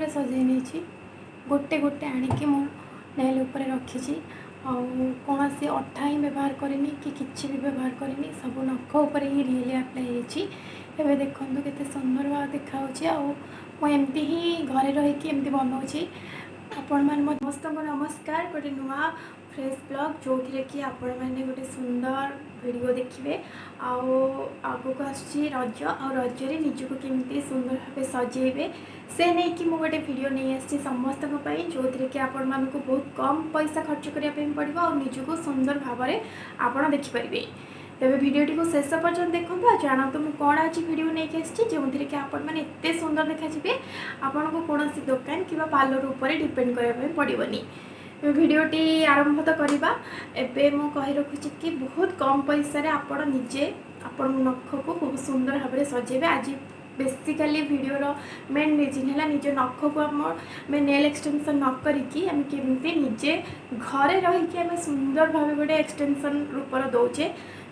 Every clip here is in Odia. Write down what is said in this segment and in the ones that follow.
ଭାବରେ ସଜେଇ ନେଇଛି। ଗୋଟେ ଗୋଟେ ଆଣିକି ମୁଁ ନେଲ୍ ଉପରେ ରଖିଛି ଆଉ କୌଣସି ଅଠା ହିଁ ବ୍ୟବହାର କରିନି କି କିଛି ବି ବ୍ୟବହାର କରିନି। ସବୁ ନଖ ଉପରେ ହିଁ ରିଏଲି ଆପ୍ଲାଏ ହେଇଛି। ଏବେ ଦେଖନ୍ତୁ କେତେ ସୁନ୍ଦର ଭାବେ ଦେଖାହେଉଛି। ଆଉ ମୁଁ ଏମିତି ହିଁ ଘରେ ରହିକି ଏମିତି ବନାଉଛି। ଆପଣମାନେ ସମସ୍ତଙ୍କୁ ନମସ୍କାର। ଗୋଟେ ନୂଆ ଫ୍ରେଶ୍ ବ୍ଲଗ୍, ଯେଉଁଥିରେ କି ଆପଣମାନେ ଗୋଟେ ସୁନ୍ଦର ଭିଡ଼ିଓ ଦେଖିବେ। ଆଉ ଆଗକୁ ଆସୁଛି ରଜ, ଆଉ ରଜରେ ନିଜକୁ କେମିତି ସୁନ୍ଦର ଭାବେ ସଜେଇବେ ସେ ନେଇକି ମୁଁ ଗୋଟେ ଭିଡ଼ିଓ ନେଇ ଆସିଛି ସମସ୍ତଙ୍କ ପାଇଁ, ଯେଉଁଥିରେ କି ଆପଣମାନଙ୍କୁ ବହୁତ କମ୍ ପଇସା ଖର୍ଚ୍ଚ କରିବା ପାଇଁ ପଡ଼ିବ ଆଉ ନିଜକୁ ସୁନ୍ଦର ଭାବରେ ଆପଣ ଦେଖିପାରିବେ। ତେବେ ଭିଡ଼ିଓଟିକୁ ଶେଷ ପର୍ଯ୍ୟନ୍ତ ଦେଖନ୍ତୁ ଆଉ ଜାଣନ୍ତୁ ମୁଁ କ'ଣ ଆଜି ଭିଡ଼ିଓ ନେଇକି ଆସିଛି, ଯେଉଁଥିରେ କି ଆପଣମାନେ ଏତେ ସୁନ୍ଦର ଦେଖାଯିବେ, ଆପଣଙ୍କୁ କୌଣସି ଦୋକାନ କିମ୍ବା ପାର୍ଲର ଉପରେ ଡିପେଣ୍ଡ କରିବା ପାଇଁ ପଡ଼ିବନି। ଏବେ ଭିଡ଼ିଓଟି ଆରମ୍ଭ ତ କରିବା। ଏବେ ମୁଁ କହି ରଖୁଛି କି ବହୁତ କମ୍ ପଇସାରେ ଆପଣ ନିଜେ ଆପଣଙ୍କ ନଖକୁ ବହୁତ ସୁନ୍ଦର ଭାବରେ ସଜେଇବେ। ଆଜି ବେସିକାଲି ଭିଡ଼ିଓର ମେନ୍ ରିଜନ୍ ହେଲା ନିଜ ନଖକୁ ଆମେ ନେଲ୍ ଏକ୍ସଟେନସନ୍ ନ କରିକି ଆମେ କେମିତି ନିଜେ ଘରେ ରହିକି ଆମେ ସୁନ୍ଦର ଭାବେ ଗୋଟେ ଏକ୍ସଟେନସନ୍ ରୂପର ଦେଉଛେ,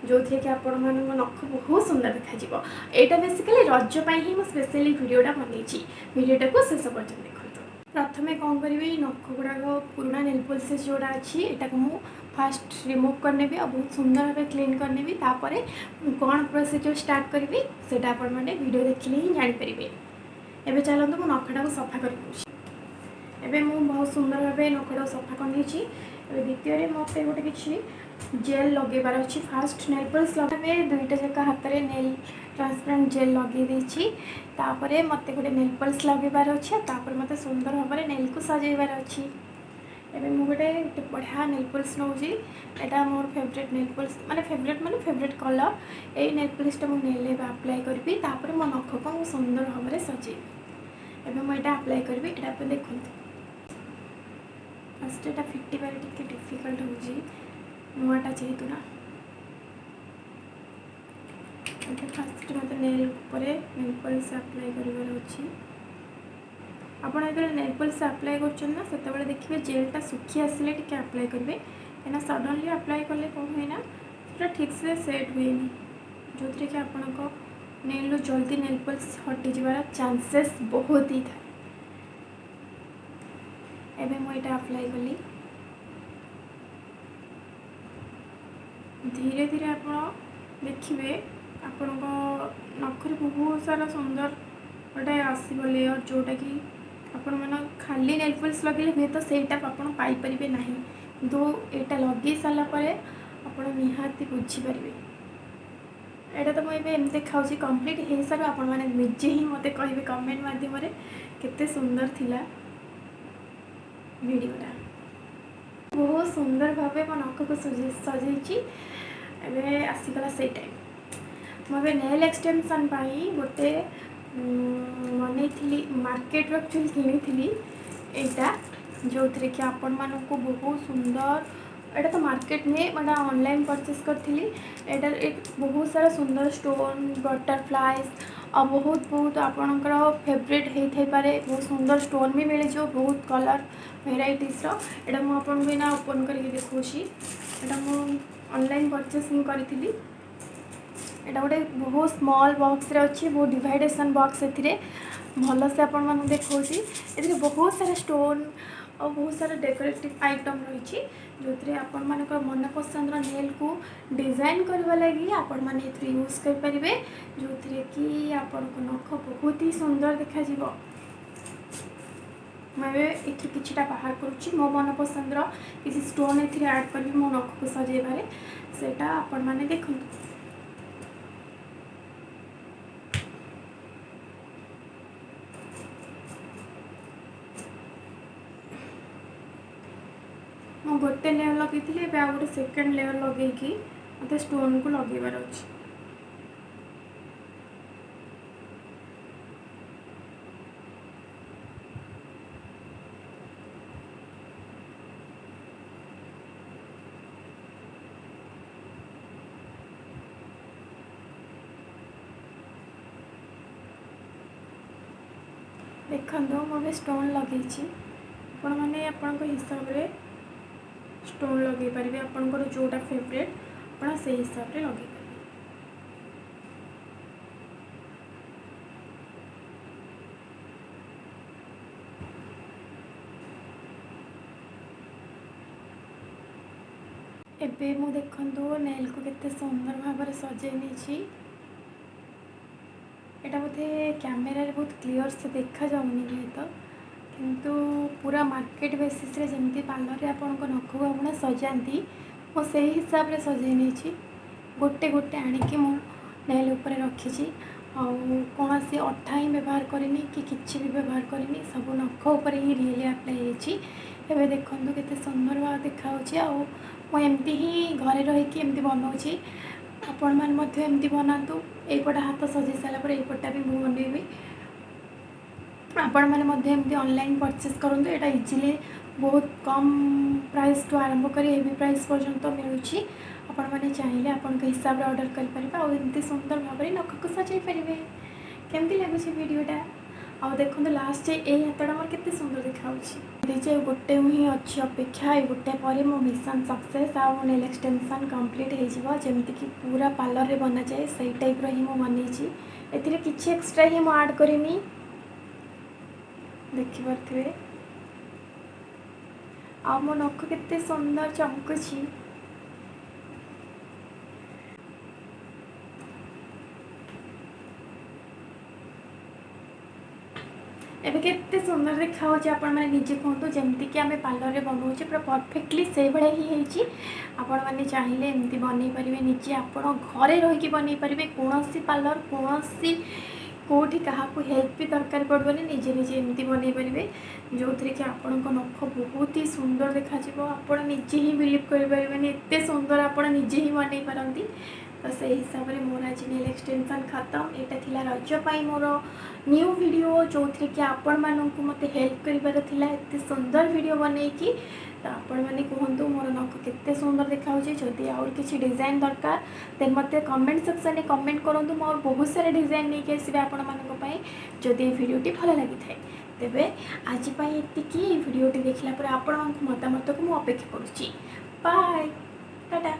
ଯେଉଁଥିରେ କି ଆପଣମାନଙ୍କ ନଖ ବହୁତ ସୁନ୍ଦର ଦେଖାଯିବ। ଏଇଟା ବେସିକାଲି ରଜ ପାଇଁ ହିଁ ମୁଁ ସ୍ପେଶିଆଲି ଭିଡ଼ିଓଟା ବନେଇଛି। ଭିଡ଼ିଓଟାକୁ ଶେଷ ପର୍ଯ୍ୟନ୍ତ ଦେଖନ୍ତୁ। ପ୍ରଥମେ କ'ଣ କରିବି, ନଖ ଗୁଡ଼ାକ ପୁରୁଣା ନେଲ୍ ପଲିସେସ୍ ଯେଉଁଟା ଅଛି ଏଟାକୁ ମୁଁ ଫାଷ୍ଟ ରିମୁଭ୍ କରିନେବି ଆଉ ବହୁତ ସୁନ୍ଦର ଭାବେ କ୍ଲିନ୍ କରିନେବି। ତାପରେ ମୁଁ କ'ଣ ପ୍ରୋସିଜିଓର ଷ୍ଟାର୍ଟ କରିବି ସେଇଟା ଆପଣମାନେ ଭିଡ଼ିଓ ଦେଖିଲେ ହିଁ ଜାଣିପାରିବେ। ଏବେ ଚାଲନ୍ତୁ ମୁଁ ନଖଟାକୁ ସଫା କରିଦେଉଛି। ଏବେ ମୁଁ ବହୁତ ସୁନ୍ଦର ଭାବେ ନଖଟାକୁ ସଫା କରିନେଇଛି। ଏବେ ଦ୍ୱିତୀୟରେ ମୋତେ ଗୋଟେ କିଛି ଜେଲ୍ ଲଗେଇବାର ଅଛି। ଫାଷ୍ଟ ନେଲ୍ ପଲିସ୍ ଲଗାବେ, ଦୁଇଟା ଯାକ ହାତରେ ନେଲ୍ ଟ୍ରାନ୍ସପେରେଣ୍ଟ ଜେଲ୍ ଲଗେଇ ଦେଇଛି। ତାପରେ ମୋତେ ଗୋଟେ ନେଲ୍ ପଲିସ୍ ଲଗେଇବାର ଅଛି ଆଉ ତାପରେ ମୋତେ ସୁନ୍ଦର ଭାବରେ ନେଲ୍କୁ ସଜେଇବାର ଅଛି। ଏବେ ମୁଁ ଗୋଟେ ବଢ଼ିଆ ନେଲ୍ ପଲିସ୍ ନେଉଛି। ଏଇଟା ମୋର ଫେଭରେଟ୍ ନେଲ୍ ପଲିସ୍, ମାନେ ଫେଭରେଟ୍ ମାନେ ଫେଭରେଟ୍ କଲର୍। ଏଇ ନେଲ୍ ପଲିସ୍ଟା ମୁଁ ନେଲ୍ ଏବେ ଆପ୍ଲାଏ କରିବି, ତାପରେ ମୋ ନଖକୁ ମୁଁ ସୁନ୍ଦର ଭାବରେ ସଜେଇବି। ଏବେ ମୁଁ ଏଇଟା ଆପ୍ଲାଏ କରିବି। ଏଇଟା ଆପଣ ଦେଖନ୍ତୁ, ଫାଷ୍ଟ ଏଇଟା ଫିଟିବାରେ ଟିକେ ଡିଫିକଲ୍ଟ ହେଉଛି, ନୂଆଟା ଯେହେତୁ ନା। ଏବେ ଫାଷ୍ଟ ମୋତେ ନେଲ୍ ଉପରେ ନେଲ୍ ପଲିସ୍ ଆପ୍ଲାଏ କରିବାର ଅଛି। ଆପଣ ଯେତେବେଳେ ନେଲ୍ ପଲିସ୍ ଆପ୍ଲାଏ କରୁଛନ୍ତି ନା, ସେତେବେଳେ ଦେଖିବେ ଜେଲ୍ଟା ଶୁଖି ଆସିଲେ ଟିକେ ଆପ୍ଲାଏ କରିବେ, କାହିଁକିନା ସଡ଼ନଲି ଆପ୍ଲାଏ କଲେ କ'ଣ ହୁଏ ନା ସେଟା ଠିକ୍ସେ ସେଟ୍ ହୁଏନି, ଯେଉଁଥିରେ କି ଆପଣଙ୍କ ନେଲ୍ରୁ ଜଲ୍ଦି ନେଲ୍ ପଲିସ୍ ହଟିଯିବାର ଚାନ୍ସେସ୍ ବହୁତ ହିଁ ଥାଏ। ଏବେ ମୁଁ ଏଇଟା ଆପ୍ଲାଏ କଲି। ଧୀରେ ଧୀରେ ଆପଣ ଦେଖିବେ ଆପଣଙ୍କ ନଖରେ ବହୁତ ସାରା ସୁନ୍ଦର ଗୋଟେ ଆସିବ ଲେୟର୍, ଯେଉଁଟାକି ଆପଣମାନ ଖାଲି ନେଲ୍ ପଲିସ୍ ଲଗେଇଲେ ହୁଏତ ସେଇଟା ଆପଣ ପାଇପାରିବେ ନାହିଁ, କିନ୍ତୁ ଏଇଟା ଲଗେଇ ସାରିଲା ପରେ ଆପଣ ନିହାତି ବୁଝିପାରିବେ। ଏଇଟା ତ ମୁଁ ଏବେ ଏମିତି ଦେଖାଉଛି, କମ୍ପ୍ଲିଟ୍ ହେଇସାରୁ ଆପଣମାନେ ନିଜେ ହିଁ ମୋତେ କହିବେ କମେଣ୍ଟ ମାଧ୍ୟମରେ କେତେ ସୁନ୍ଦର ଥିଲା ଭିଡ଼ିଓଟା। ବହୁତ ସୁନ୍ଦର ଭାବେ ମୋ ନଖକୁ ସଜେଇଛି। ଏବେ ଆସିଗଲା ସେଇ ଟାଇମ୍। ମୁଁ ଏବେ ନେଲ୍ ଏକ୍ସଟେନସନ୍ ପାଇଁ ଗୋଟେ ବନେଇଥିଲି, ମାର୍କେଟରୁ ଆକ୍ଚୁଆଲି କିଣିଥିଲି ଏଇଟା, ଯେଉଁଥିରେ କି ଆପଣମାନଙ୍କୁ ବହୁତ ସୁନ୍ଦର, ଏଇଟା ତ ମାର୍କେଟ ନୁହେଁ, ମୁଁ ଏଇଟା ଅନଲାଇନ୍ ପରଚେସ୍ କରିଥିଲି। ଏଇଟା ବହୁତ ସାରା ସୁନ୍ଦର ଷ୍ଟୋନ୍, ବଟରଫ୍ଲାଏସ୍ ଆଉ ବହୁତ ବହୁତ ଆପଣଙ୍କର ଫେଭରେଟ୍ ହେଇଥାଇପାରେ। ବହୁତ ସୁନ୍ଦର ଷ୍ଟୋନ୍ ବି ମିଳିଯିବ, ବହୁତ କଲର୍ ଭେରାଇଟିସ୍ର। ଏଇଟା ମୁଁ ଆପଣଙ୍କୁ ଏଇନା ଓପନ୍ କରିକି ଦେଖାଉଛି। ଏଇଟା ମୁଁ ଅନଲାଇନ୍ ପରଚେସ୍ ହିଁ କରିଥିଲି। ଏଇଟା ଗୋଟେ ବହୁତ ସ୍ମଲ୍ ବକ୍ସରେ ଅଛି, ବହୁତ ଡିଭାଇଡେସନ୍ ବକ୍ସ। ଏଥିରେ ଭଲସେ ଆପଣମାନଙ୍କୁ ଦେଖାଉଛି। ଏଥିରେ ବହୁତ ସାରା ଷ୍ଟୋନ୍ ଆଉ ବହୁତ ସାରା ଡେକୋରେଟିଭ୍ ଆଇଟମ୍ ରହିଛି, ଯେଉଁଥିରେ ଆପଣମାନଙ୍କର ମନପସନ୍ଦର ନେଲ୍କୁ ଡିଜାଇନ୍ କରିବା ଲାଗି ଆପଣମାନେ ଏଥିରେ ୟୁଜ୍ କରିପାରିବେ, ଯେଉଁଥିରେ କି ଆପଣଙ୍କ ନଖ ବହୁତ ହି ସୁନ୍ଦର ଦେଖାଯିବ। ମୁଁ ଏବେ ଏଥିରୁ କିଛିଟା ବାହାର କରୁଛି, ମୋ ମନପସନ୍ଦର କିଛି ଷ୍ଟୋନ୍ ଏଥିରେ ଆଡ଼୍ କରିବି ମୋ ନଖକୁ ସଜେଇବାରେ, ସେଇଟା ଆପଣମାନେ ଦେଖନ୍ତୁ। ମୁଁ ଗୋଟେ ଲେୟର୍ ଲଗେଇଥିଲି, ଏବେ ଆଉ ଗୋଟେ ସେକେଣ୍ଡ ଲେୟର୍ ଲଗେଇକି ମୋତେ ଷ୍ଟୋନ୍କୁ ଲଗେଇବାର ଅଛି। ଦେଖନ୍ତୁ, ମୁଁ ଏବେ ଷ୍ଟୋନ୍ ଲଗେଇଛି। ଆପଣମାନେ ଆପଣଙ୍କ ହିସାବରେ ଷ୍ଟୋନ୍ ଲଗେଇ ପାରିବେ, ଆପଣଙ୍କର ଯେଉଁଟା ଫେଭରେଟ୍ ଆପଣ ସେଇ ହିସାବରେ ଲଗେଇ ପାରିବେ। ଏବେ ମୁଁ ଦେଖନ୍ତୁ ନେଲ୍କୁ କେତେ ସୁନ୍ଦର ଭାବରେ ସଜେଇ ନେଇଛି। ଏଇଟା ବୋଧେ କ୍ୟାମେରାରେ ବହୁତ କ୍ଲିଅର୍ ସେ ଦେଖାଯାଉନି ହୁଏତ, କିନ୍ତୁ ପୁରା ମାର୍କେଟ ବେସିସ୍ରେ ଯେମିତି ପାର୍ଲରରେ ଆପଣଙ୍କ ନଖକୁ ଆପଣ ସଜାନ୍ତି, ମୁଁ ସେଇ ହିସାବରେ ସଜେଇ ନେଇଛି। ଗୋଟେ ଗୋଟେ ଆଣିକି ମୁଁ ନେଲ୍ ଉପରେ ରଖିଛି। ଆଉ କୌଣସି ଅଠା ହିଁ ବ୍ୟବହାର କରିନି କି କିଛି ବି ବ୍ୟବହାର କରିନି, ସବୁ ନଖ ଉପରେ ହିଁ ରିଏଲି ଆପ୍ଲାଏ ହେଇଛି। ଏବେ ଦେଖନ୍ତୁ କେତେ ସୁନ୍ଦର ଭାବେ ଦେଖାହେଉଛି। ଆଉ ମୁଁ ଏମିତି ହିଁ ଘରେ ରହିକି ଏମିତି ବନାଉଛି, ଆପଣମାନେ ମଧ୍ୟ ଏମିତି ବନାନ୍ତୁ। ଏଇପଟ ହାତ ସଜେଇ ସାରିଲା ପରେ ଏଇପଟଟା ବି ମୁଁ ବନେଇବି। ଆପଣମାନେ ମଧ୍ୟ ଏମିତି ଅନଲାଇନ୍ ପରଚେସ୍ କରନ୍ତୁ। ଏଇଟା ଇଜିଲି ବହୁତ କମ୍ ପ୍ରାଇସ୍ଠୁ ଆରମ୍ଭ କରି ହେଭି ପ୍ରାଇସ୍ ପର୍ଯ୍ୟନ୍ତ ମିଳୁଛି। ଆପଣମାନେ ଚାହିଁଲେ ଆପଣଙ୍କ ହିସାବରେ ଅର୍ଡ଼ର କରିପାରିବେ ଆଉ ଏମିତି ସୁନ୍ଦର ଭାବରେ ନଖକୁ ସଜାଇ ପାରିବେ। କେମିତି ଲାଗୁଛି ଭିଡ଼ିଓଟା? ଆଉ ଦେଖନ୍ତୁ ଲାଷ୍ଟ ଏଇ ହାତଟା ମୋର କେତେ ସୁନ୍ଦର ଦେଖାଯାଉଛି। ଦେଇଛି ଆଉ ଗୋଟେ ହିଁ ଅଛି ଅପେକ୍ଷା। ଏଇ ଗୋଟେ ପରେ ମୋ ମିଶନ୍ ସକ୍ସେସ୍ ଆଉ ନେଲ୍ ଏକ୍ସଟେନସନ୍ କମ୍ପ୍ଲିଟ୍ ହେଇଯିବ। ଯେମିତିକି ପୁରା ପାର୍ଲରରେ ବନାଯାଏ ସେଇ ଟାଇପ୍ର ହିଁ ମୁଁ ବନେଇଛି। ଏଥିରେ କିଛି ଏକ୍ସଟ୍ରା ହିଁ ମୁଁ ଆଡ଼୍ କରିନି, ଦେଖିପାରୁଥିବେ। ଆଉ ମୋ ନଖ କେତେ ସୁନ୍ଦର ଚମକୁଛି। ଏବେ କେତେ ସୁନ୍ଦର ଦେଖାହେଉଛି ଆପଣମାନେ ନିଜେ କୁହନ୍ତୁ। ଯେମିତିକି ଆମେ ପାର୍ଲରରେ ବନାଉଛେ ପୁରା ପରଫେକ୍ଟଲି ସେଇଭଳିଆ ହିଁ ହେଇଛି। ଆପଣମାନେ ଚାହିଁଲେ ଏମିତି ବନେଇ ପାରିବେ ନିଜେ, ଆପଣ ଘରେ ରହିକି ବନେଇ ପାରିବେ। କୌଣସି ପାର୍ଲର କୌଣସି କେଉଁଠି କାହାକୁ ହେଲ୍ପ ବି ଦରକାର ପଡ଼ିବନି, ନିଜେ ନିଜେ ଏମିତି ବନେଇ ପାରିବେ, ଯେଉଁଥିରେ କି ଆପଣଙ୍କ ନଖ ବହୁତ ହି ସୁନ୍ଦର ଦେଖାଯିବ। ଆପଣ ନିଜେ ହିଁ ବିଲିଭ୍ କରିପାରିବେନି ଏତେ ସୁନ୍ଦର ଆପଣ ନିଜେ ହିଁ ବନେଇ ପାରନ୍ତି। ତ ସେଇ ହିସାବରେ ମୋର ଆଜି ନେଲ୍ ଏକ୍ସଟେନସନ୍ ଖତମ। ଏଇଟା ଥିଲା ରଜ ପାଇଁ ମୋର ନ୍ୟୁ ଭିଡ଼ିଓ, ଯେଉଁଥିରେ କି ଆପଣମାନଙ୍କୁ ମୋତେ ହେଲ୍ପ କରିବାର ଥିଲା ଏତେ ସୁନ୍ଦର ଭିଡ଼ିଓ ବନେଇକି। ତ ଆପଣମାନେ କୁହନ୍ତୁ ମୋର ନଖ କେତେ ସୁନ୍ଦର ଦେଖାହେଉଛି। ଯଦି ଆହୁରି କିଛି ଡିଜାଇନ୍ ଦରକାର ଦେନ୍ ମୋତେ କମେଣ୍ଟ ସେକ୍ସନରେ କମେଣ୍ଟ କରନ୍ତୁ, ମୁଁ ଆଉ ବହୁତ ସାରା ଡିଜାଇନ୍ ନେଇକି ଆସିବି ଆପଣମାନଙ୍କ ପାଇଁ ଯଦି ଏ ଭିଡ଼ିଓଟି ଭଲ ଲାଗିଥାଏ। ତେବେ ଆଜି ପାଇଁ ଏତିକି। ଏଇ ଭିଡ଼ିଓଟି ଦେଖିଲା ପରେ ଆପଣଙ୍କ ମତାମତକୁ ମୁଁ ଅପେକ୍ଷା କରୁଛି। ବାଏ, ଟାଟା।